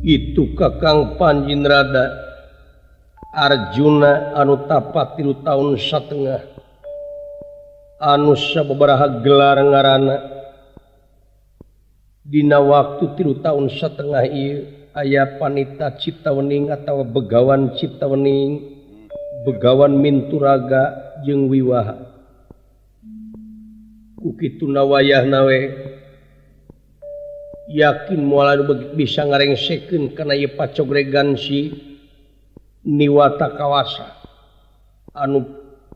Itu Kakang Panjinrada Arjuna anu tapat 3 tahun satengah anu sababaraha gelar ngaranna dina waktu 3 tahun satengah ieu aya panita Ciptawening atawa Begawan Ciptawening, Begawan Minturaga jeung Wiwaha. Ku kituna wayahna we yakin moal bisa ngarengsekeun kana ieu pacogregan si Niwata Kawasa anu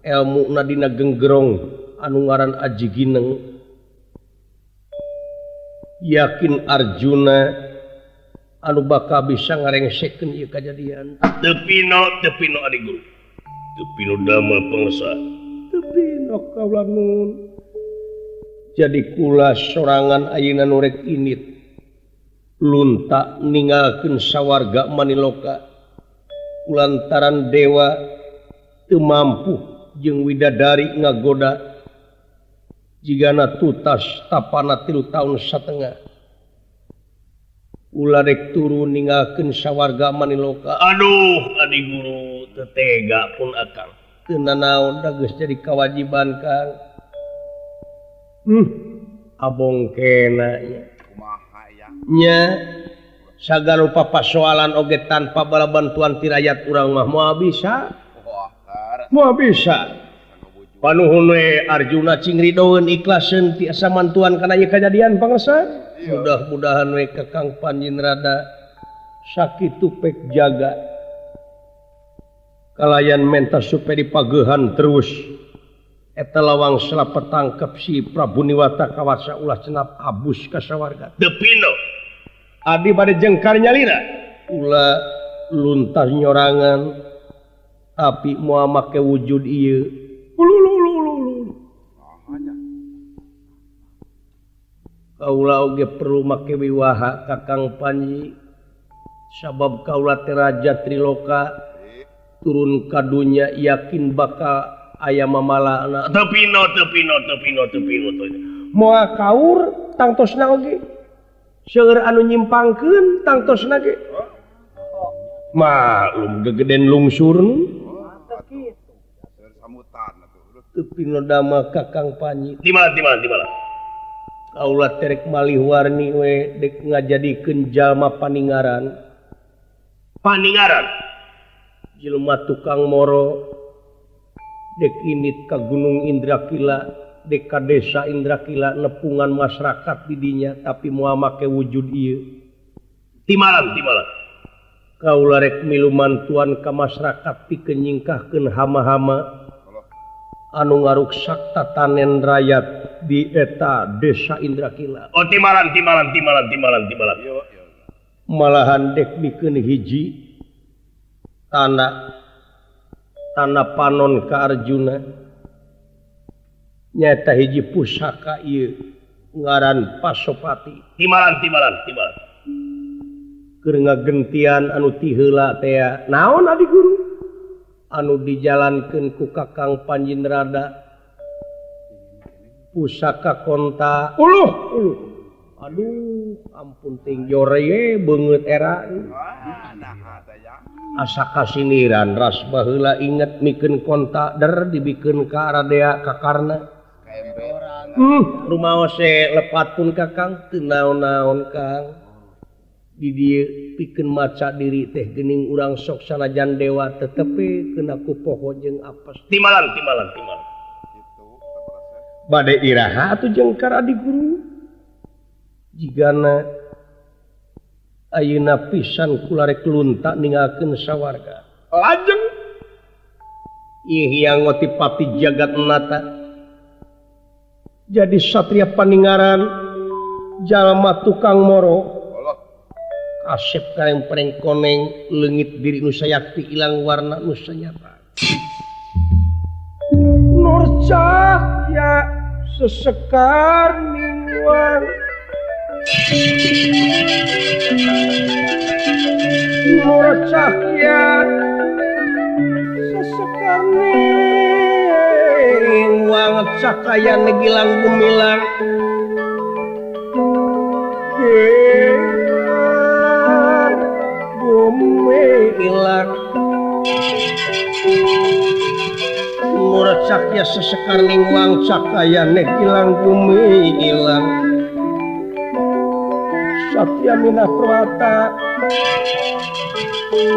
elmuna dina genggerong anu ngaran Aji Gineng. Yakin Arjuna anu bakal bisa ngarengsekeun ieu kajadian. Teu pino adi guru. Teu pino damel pangsa. Teu pino kaula nun. Jadi kula sorangan ayeuna nu rek init lunta ninggalkeun sawarga Maniloka kulantaran dewa teu mampu jeung widadari ngagoda jigana tutas tapana 3 tahun satengah. Ulah rek turun ninggalkeun sawarga Maniloka. Aduh adi guru teu tega pun akang. Teu nanaon da geus jadi kawajiban Kang. Abong kena nya. Nya sagala rupa pasoalan oge tanpa bala bantuan ti rakyat urang mah moal bisa. Moal bisa. Panuhun we Arjuna cing ridoeun ikhlaseun tiasa mantuan kana ieu kajadian pangersa. Mudah-mudahan we Kakang Panjinrada sakitu pek jaga kalayan menta supaya dipagehan terus. Eta lawang selapa tangkep si Prabu Niwata Kawasa ulah cenap abus ka sawarga. Teu pino. Adi bade jengkar nyalira. Ulah luntas nyorangan tapi moal make wujud ieu. Ulululululu. Kaula oge perlu make wiwaha Kakang Panji sabab kaula teh raja Triloka turun ka dunya yakin bakal aya mamalana. Teu pino teu pino teu pino teu pino. Moal kaur tangtosna oge. Seueur anu nyimpangkeun tangtosna ge. Maklum gegeden lungsur. Teu pino damel Kakang Panji. Timalah. Kaula terek malih warni we dek ngajadikeun jalma paningaran. Paningaran. Jelema tukang moro dek init ka Gunung Indrakila, dek ka desa Indrakila nepungan masyarakat didinya tapi moal make wujud ieu. Timalan. Kaula rek milu mantuan ka masyarakat pikeun nyingkahkeun hama-hama anu ngaruksak tatanen rakyat di eta desa Indrakila. Oh timalan. Malahan dek mikeun hiji tanda panon ka Arjuna nyata hiji pusaka ieu ngaran Pasopati. Timalan. Keur ngagentian anu ti heula teh naon adi guru anu dijalankeun ku Kakang Panjinrada pusaka konta uluh. Aduh ampun ting jore beungeut era asa kasiniran ras baheula inget mikeun konta der dibikeun ka Aradea ka Karna. Rumaos lepat pun Kakang teu naon-naon Kang. Di dieu pikeun maca diri teh geuning urang sok sanajan dewa tetepe kena ku poho jeung apes. Timalan. Bade iraha atuh jengkar adi guru. Jigana ayeuna pisan kula rek lunta ninggalkeun sawarga. Lajeng ieu hyang ngotipati jagat nata. Jadi satria paningaran jalma tukang moro. Asep kareng pereng koneng leungit diri nu sayakti ilang warna nu sanyata. Nur cahya sesekar ningwang. Nur cahya sesekar ningwang cakaya negilang gumilang. Murad sakya sesekar ning cakaya nek ilang bumi ilang. Satya minah perwata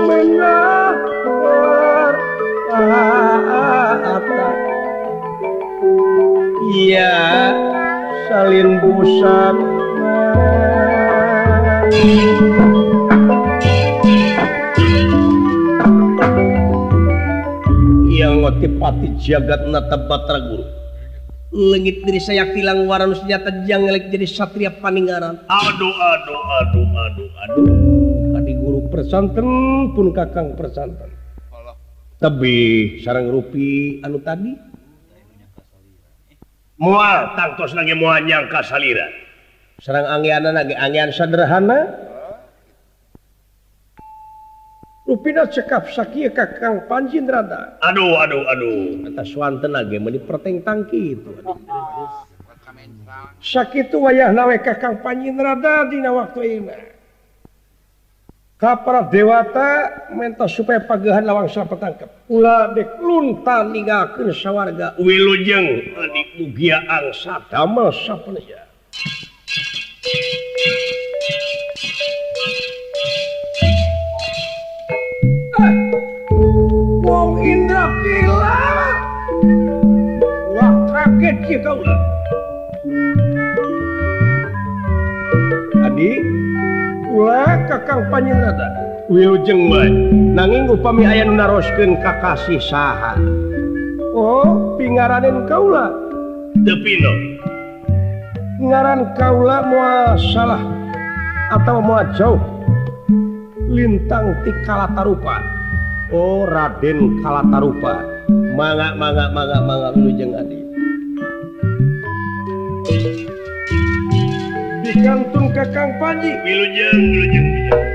minah perwata. Iya salin busana. Yang ngotipati jagat nata batra guru. Lengit diri saya tilang waran senjata jangelek jadi satria paningaran. Aduh aduh aduh aduh aduh. Kadi guru persanten pun kakang persanten. Tebih sareng rupi anu tadi. Moal tangtos nage moal nyangka salira. Sareng anggeanna ge anggean sederhana. Rupina cekap sakieu kakang Panjindrada. Aduh aduh aduh. Eta swanten ge meuni perteng tangki itu. Sakitu wayahna we kakang Panjindrada dina waktu ayeuna. Ka para dewata menta supaya pagehan lawang sapatangkep. Ulah dek lunta ninggalkeun sawarga. Wilujeng adi mugia angsa damel sapeneya. Wong Indra Kila. Wah kaget kieu kaula. Adi ulah kakang Panjindrada. Wilujeng bae. Nanging upami aya nu naroskeun kakasih saha? Oh, pingaranin kaula. Teu pino. Ngaran kaula moal salah atawa moal jauh lintang ti Kalatarupa. Oh, Raden Kalatarupa. Mangga mangga mangga mangga wilujeng adi. Dikantun kakang Panji. Wilujeng wilujeng wilujeng.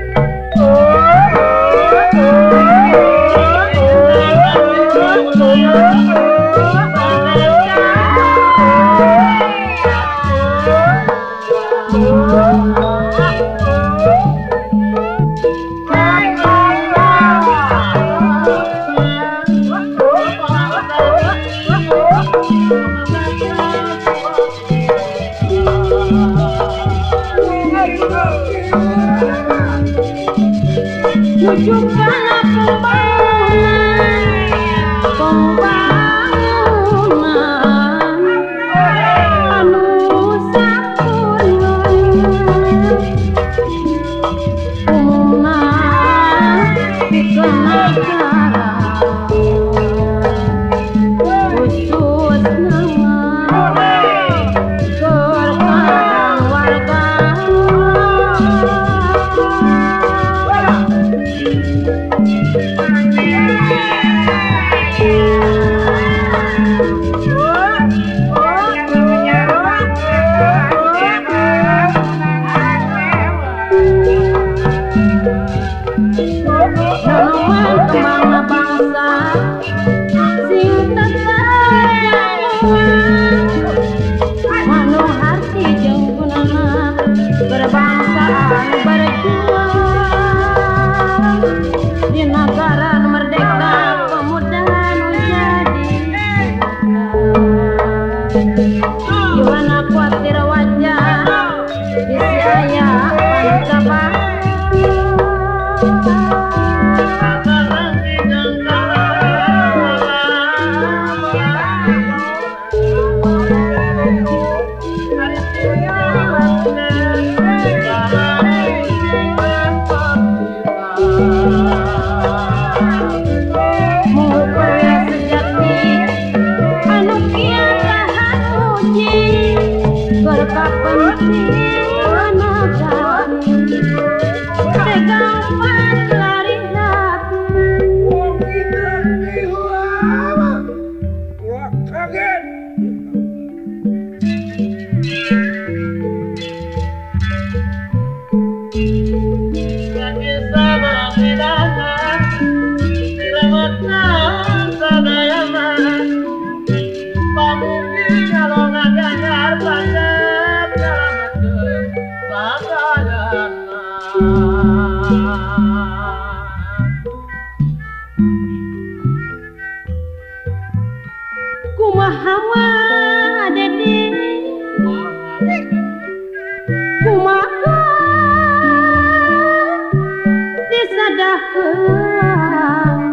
Nyerahkeun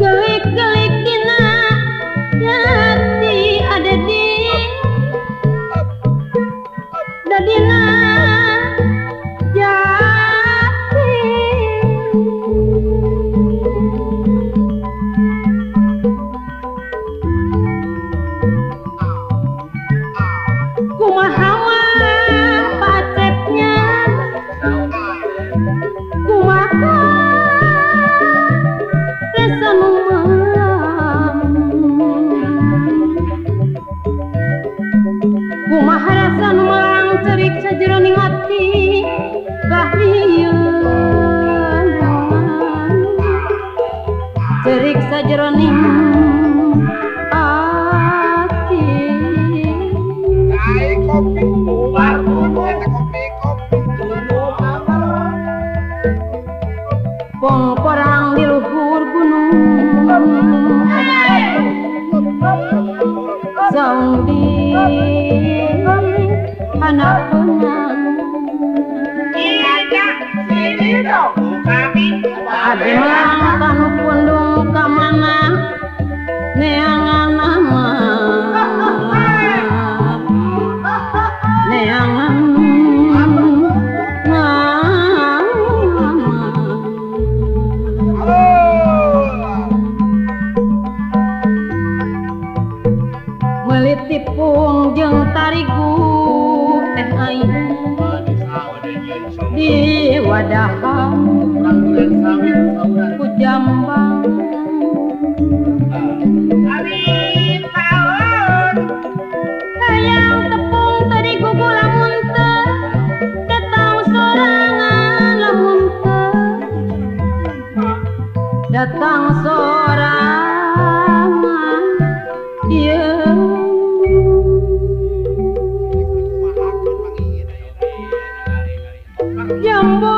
gelik-gelik dina jati ada di dadina jati kumaha pacetnya kumaha rasa nu kumaha rasa nu melang cerik sajeroning ati kahieun cerik sajeroning ati. Pong porang di luhur gunung saung di hanapeuna abdi melang kanu pundung ka mana neangan nama neangan nama meuli tipung jeung tarigu teh aing di wadahan ku jambang hayang tepung tadi gugu lamun teu datang sorangan lamun teu datang sorangan ieu jambu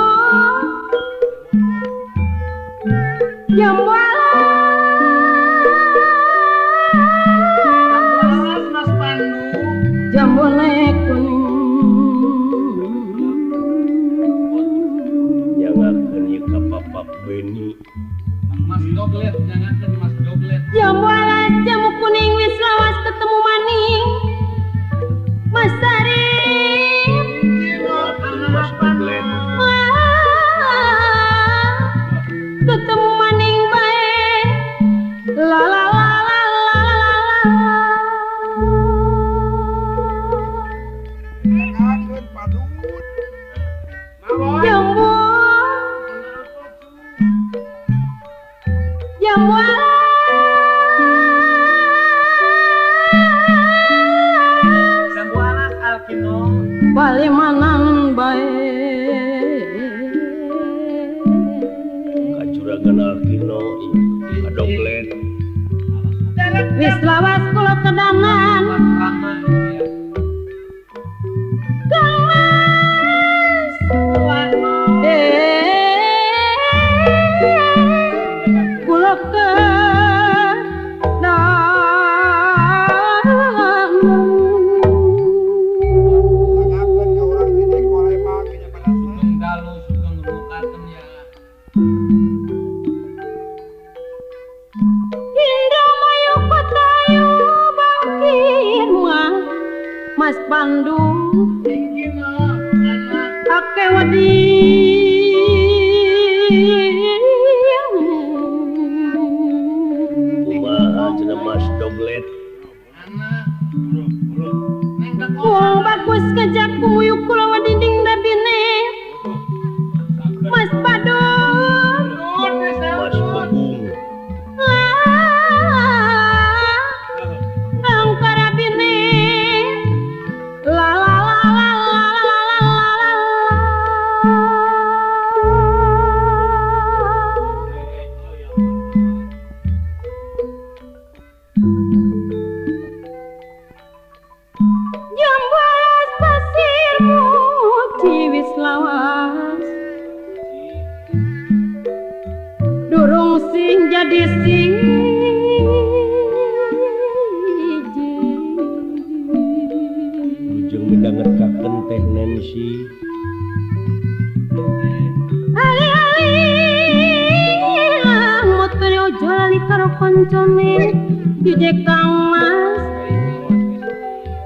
jambu alas Mas Pandu jambu kuning nyangakeun ieu ka Bapak Beni Mas Doglet nyangakeun Mas Doglet jambu alas jambu kuning wis lawas ketemu maning Mas Sarip Mas Doglet ketemu maning bae la la la la la la la jambu jambu alas jambu alas Alkino balimanan bae kajuragan Alkino kadoglet wis lawas kula kedanan Kang Mas kula kedanan sugeng dalu sugeng rukaten ya Indramayu Kotayu Bangkir mah Mas Pandu ake wedi kumaha cenah Mas Doglet wong bagus kejak kumuyuk kula dinding dabine Mas Pandu Mas Begung angkara bine la la la la la la la la jambu alas pasir putih wis lawas durung sing jadi sing Ningsih. Ali-ali motor ojo lali karo koncone Dije Kang Mas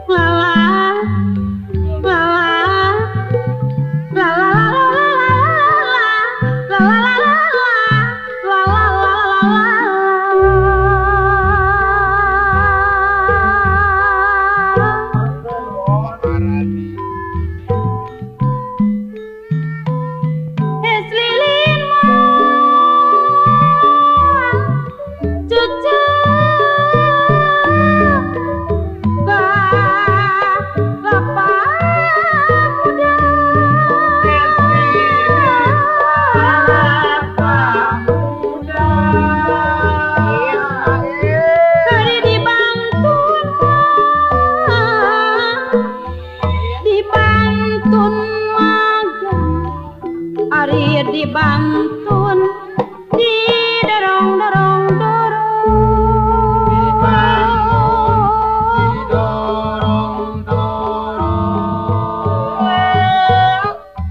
lala lala lala lala lala lala lala. Es lilin mah cucu bapak muda. Hari dibantun mah, dibantun magang, ari dibantun didorong-dorong dorong.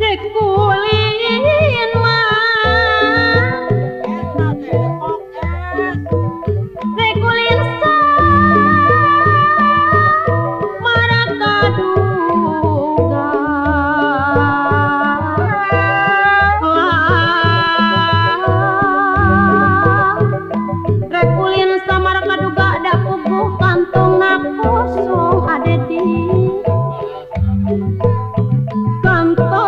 Rek kulin mah, rek kulin maraka duga. Rek kulin samaraka duga da puguh kantongna kosong ade di kantongna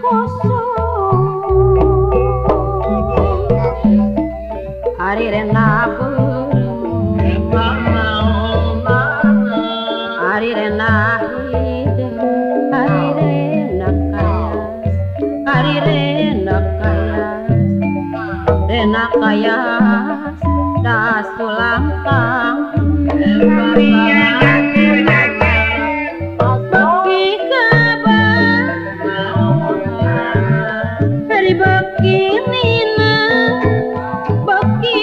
kosong. Ari rena beureum, ari rena hideung, ari rena kayas, ari rena kayas, rena kayas da sulangkang. Beki kabar, ari beki nina, beki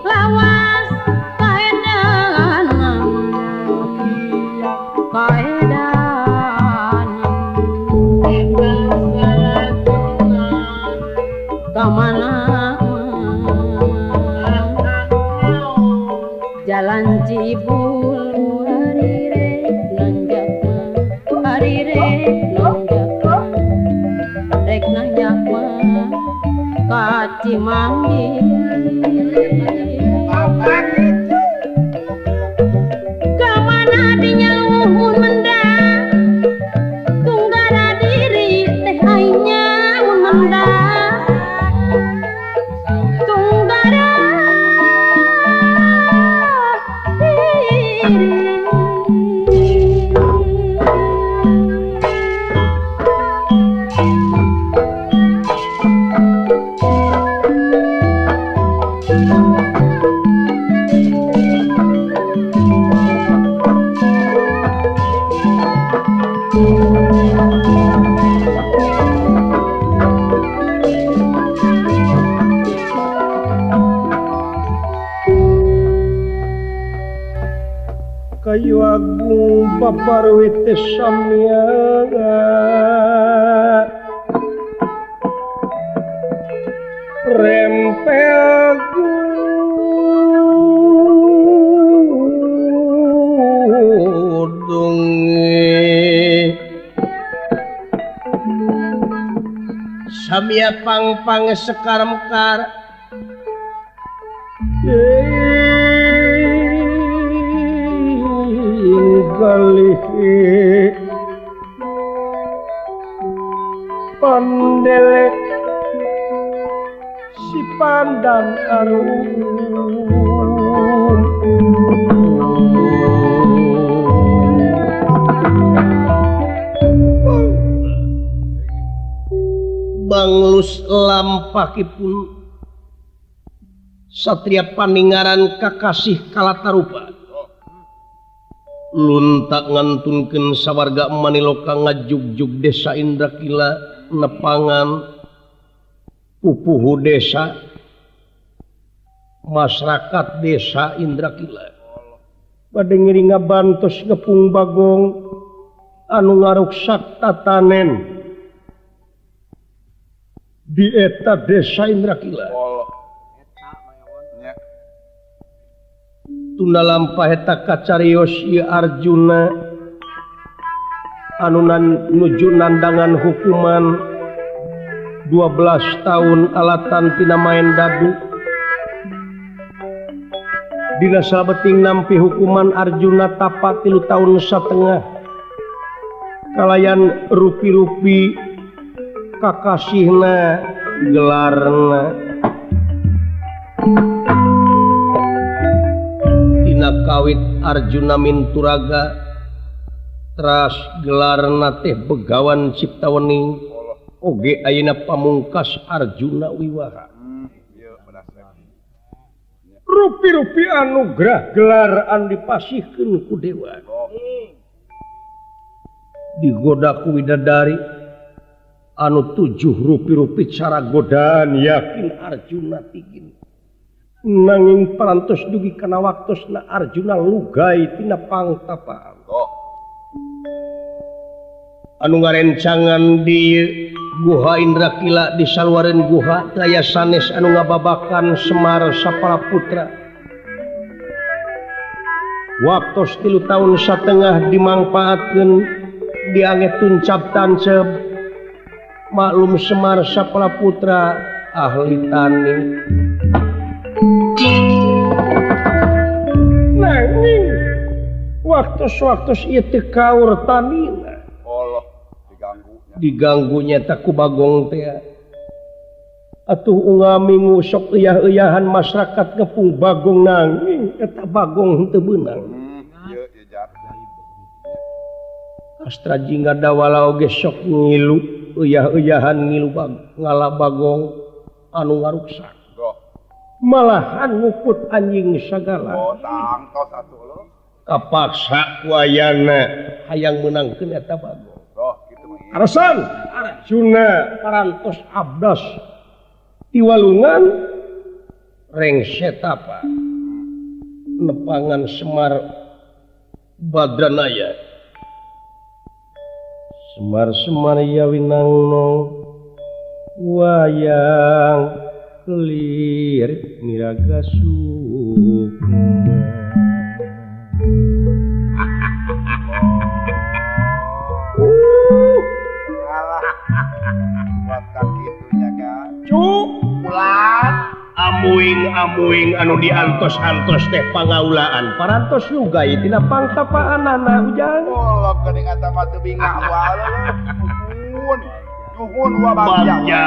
lawas kaedan, kaedan. Kamana jalan Cibulu, ari rek nanjak mah, ari rek nanjak mah, rek nanjak mah ka Cimanggis. Kamana dinya luhur mendak, tunggara diri teh aingnya mun mendak, tunggara diri. Kayu agung paparwit samyana rempel gudung samya pang-pang sekar mekar galih pandelek si pandan arum. Banglus lampahipun Satria Paningaran kakasih Kalatarupa luntak ngantunkeun sawarga Maniloka ngajugjug desa Indrakila nepangan pupuhu desa masyarakat desa Indrakila. Bade ngiring ngabantos ngepung Bagong anu ngaruksak tatanen di eta desa Indrakila. Tunda lampah eta kacarios ieu Arjuna anu nuju nandangan hukuman 12 tahun alatan tina main dadu. Dina sabeting nampi hukuman Arjuna tapa 3 tahun satengah kalayan rupi-rupi kakasihna gelarna. Tina kawit Arjuna minturaga teras gelarna teh Begawan Ciptawening oge ayeuna pamungkas Arjuna Wiwaha. Rupi-rupi anugerah gelar anu dipasihkeun ku dewa. Digoda ku widadari anu 7 rupi-rupi cara godaan yakin Arjuna tigin. Nanging parantos dugi kana waktosna Arjuna lugai tina pangtapaan. Anu ngarencangan di Guha Indrakila di saluareun guha aya sanes anu ngababakan Semar Sapala Putra. Waktos 3 tahun satengah dimangpaatkeun diange tuncap tancep. Maklum Semar Sapala Putra ahli tani. Nanging waktos-waktos ieu teu kaur tanina. Diganggunya tak ku Bagong teh. Atuh unggal minggu sok eyah-eyahan masyarakat ngepung Bagong nanging eta Bagong henteu beunang. Astra jingga dawala oge sok ngilu eyah-eyahan ngilu ngala Bagong anu ngaruksak. Malahan ngukut anjing sagala. Kapaksa ku ayana hayang meunangkeun eta Bagong. Arasan Arjuna parantos abdas tiwalungan rengse tapa nepangan Semar Badranaya. Semar-semar ya winangno wayang kelir niraga sukma. Amuing-amuing anu diantos-antos teh pangaulaan parantos lugai tina pangtapaanana ujang. Oh, geuning eta mah teu bingah wae. Nuhun. Nuhun wa bagja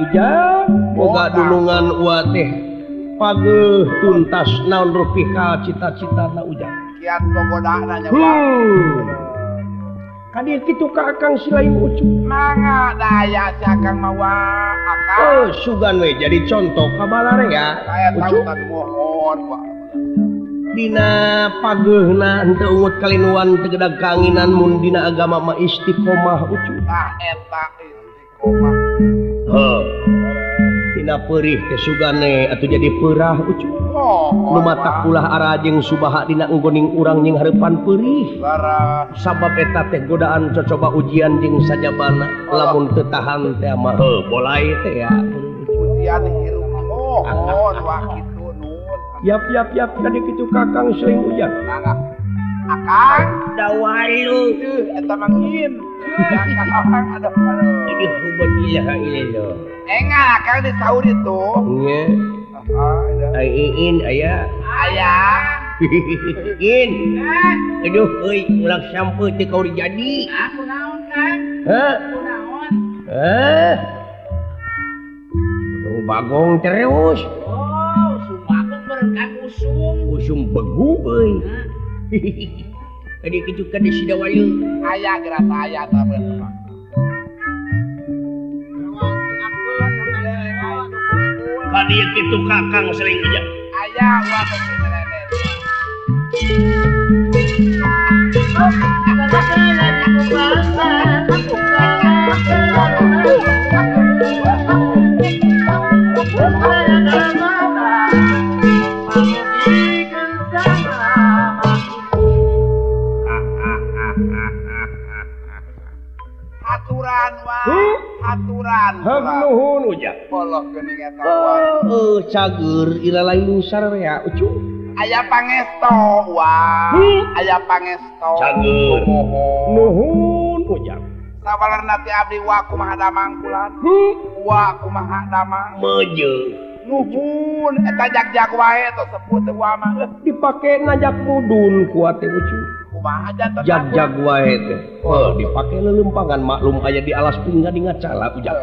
ujang. Boga dulungan wa teh pageuh tuntas naon rupi ka cita-citana ujang. Kiat gogodana nya. Kadir kitu ka Akang Silayu Ucu. Mangga daya si Akang mawa Akang. Oh, sugan we jadi contoh ka balarea. Saya tahu mohon wa. Dina pageuhna henteu ungut kalinuan teu gedag kanginan mun dina agama mah istiqomah Ucu. Tah eta istiqomah. Heuh. Dina peurih teh sugane atuh jadi peurah Ucu. Nu matak ulah arajeng subaha dina nggoning urang jeung hareupan peurih. Sabab eta teh godaan cocoba ujian jeung sajabana lamun teu tahan teh mah heuh bolai teh ya. Ujian hirup mohon wah kitu nun. Yap yap yap tadi kitu Kakang sering ujian. Akang dawalu eta mangin. Akang aduh. Ini hubun ilaha illallah. Engal Akang disaur itu. Nya. Ai in aya. Aya. In. Aduh euy ulah sampe teu kaur jadi. Aku naon Kang? Heh. Aku naon? Heh. Bagong terus. Oh, usum bagong meureun Kang usum. Usum begu euy. Tadi kejukan di Sidawayu. Aya geura aya tah bener. Kadieu kitu Kakang sering aja. Aya wa melene. ujang. Allah geuning eta. Heuh cager ilalain sararea ucu. Aya pangesto wah. Aya pangesto. Cager. Nuhun ujang. Sawalerna teh abdi wa kumaha damang kulan. Wa kumaha damang. Meuje. Nuhun eta jag-jag wae tos sepuh teh wa mah. Dipake najak mudun kuat teh ucu. Kumaha janten jag-jag wae teh. Oh, dipake leuleumpangan maklum aya di alas pingga di ngacala ujang.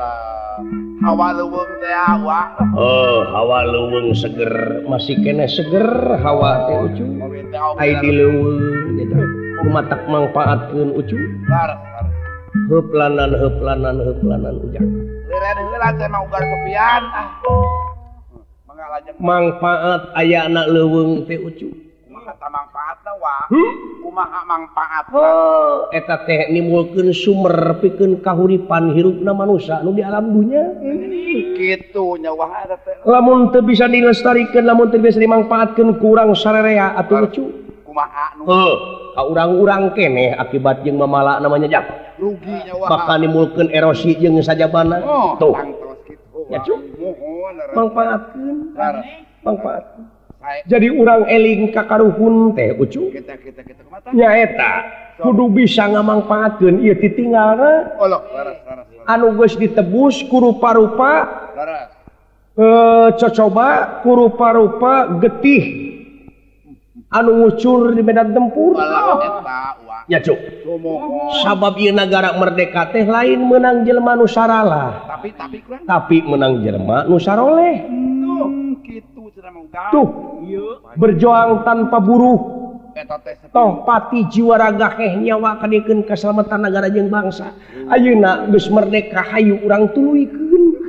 Hawa leuweung teh wa. Oh, hawa leuweung seger, masih keneh seger hawa teh ucu. Ai di leuweung kumatak mangpaatkeun ucu. Leres. Heuplanan heuplanan heuplanan ujang. Liren heula teh mah ugar sepian ah. Mangpaat ayana leuweung teh ucu. Kumaha ta mangpaatna wa? Kumaha mangpaatna? Oh, eta teh nimbulkeun sumber pikeun kahuripan hirupna manusia nu di alam dunya. Kitu nya wah eta teh. Lamun teu bisa dilestarikeun, lamun teu bisa dimangpaatkeun kurang sararea atuh ucu. Kumaha nu? Heuh, ka urang-urang keneh akibat jeung mamala namanya jak. Rugi nya wah. Bakal nimbulkeun erosi jeung sajabana. Tuh. Ya cu. Mangpaatkeun. Mangpaatkeun. Jadi urang eling ka karuhun teh ucu. Nyaeta kudu bisa ngamangpaatkeun ieu titinggalna. Anu geus ditebus ku rupa-rupa cocoba ku rupa-rupa getih anu ngucur di medan tempur. Ya cuk. Sabab ieu nagara merdeka teh lain menang jelema nu saralah. Tapi menang jelema nu saroleh. Tuh, berjuang tanpa buruh. Toh pati jiwa raga heh nyawa kadiekeun kasalamatan nagara jeung bangsa. Ayeuna geus merdeka hayu urang tuluykeun.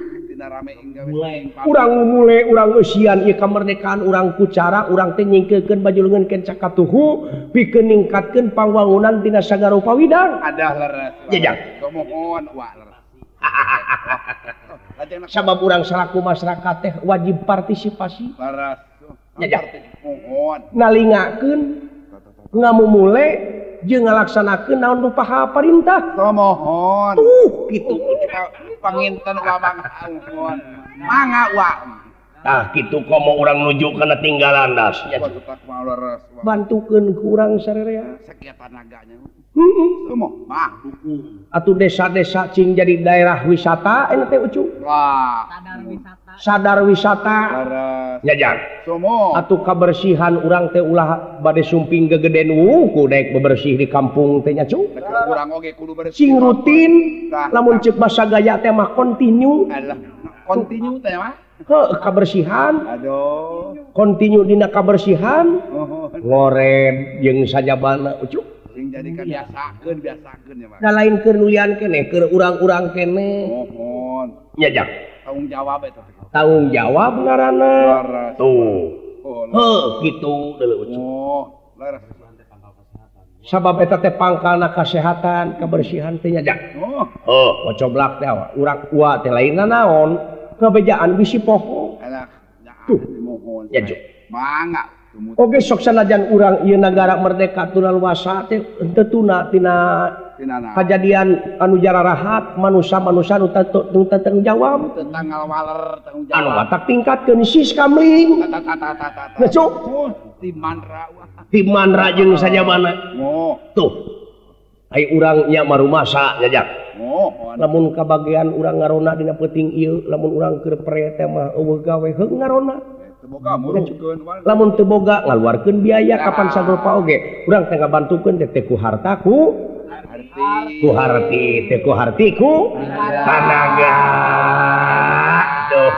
Urang mule urang eusian ieu kamerdekaan urang ku cara urang teh nyingkeulkeun baju leungeun kenca katuhu pikeun ningkatkeun pangwangunan tina sagarupa widang. Adah leres. Jajang. Kumohon wa leres. Sabab urang selaku masyarakat teh wajib partisipasi. Leres. Jajang. Mohon. Nalingakeun ngamumule jeung ngalaksanakeun naon rupa parintah. Kumohon. Tuh kitu. Panginten wa mangga mangga wa. Tah kitu komo urang nuju kana tinggalan das. Bantukeun ku urang sararea. Sakieu tanaganya. Heeh. Sumoh mah dukung. Atuh desa-desa cing jadi daerah wisata enak teh ucu. Wah. Sadar wisata. Sadar wisata. Leres. Jajang. Sumoh. Atuh kabersihan urang teh ulah bade sumping gegeden wuku daek bebersih di kampung teh nya cu. Urang oge kudu bersih. Sing rutin lamun ceuk basa gaya teh mah kontinu. Alah, kontinu teh mah. Heuh, kabersihan. Aduh. Kontinu dina kabersihan. Ngored jeung sajabana ucu. Sing jadi kabiasakeun, biasakeun ya, Pak. Da lain keur nulian keneh, keur urang-urang keneh. Mohon. Nya jang. Tanggung jawab eta teh. Tanggung jawab ngaranna. Tuh. Heuh, kitu deuleu ucu. Oh, leres. Sabab eta teh pangkalna kasehatan, kebersihan teh nya jang. Oh. Heuh, kocoblak teh urang ua teh lainna naon? Kabejaan bisi poho. Alah, tuh. Mohon. Ya cuk. Mangga. Oge sok sanajan urang ieu nagara merdeka tuna luasa teh henteu tuna tina kajadian anu jararahat manusia-manusia nu tanggung jawab. Tentang ngawaler tanggung jawab. Anu matak tingkatkeun siskamling. Tata. Ya cuk. Timanra. Timanra jeung sajabana. Oh. Tuh. Ai urang nya marumasa jajak. Oh, lamun kabagian urang ngarona dina peuting ieu, lamun urang keur pre teh mah eueuh gawe heuh ngarona. Lamun teu boga ngaluarkeun biaya kapan sagopa oge, urang teh ngabantukeun teh ku harta ku ku harti teh ku harti ku tanaga. Tuh.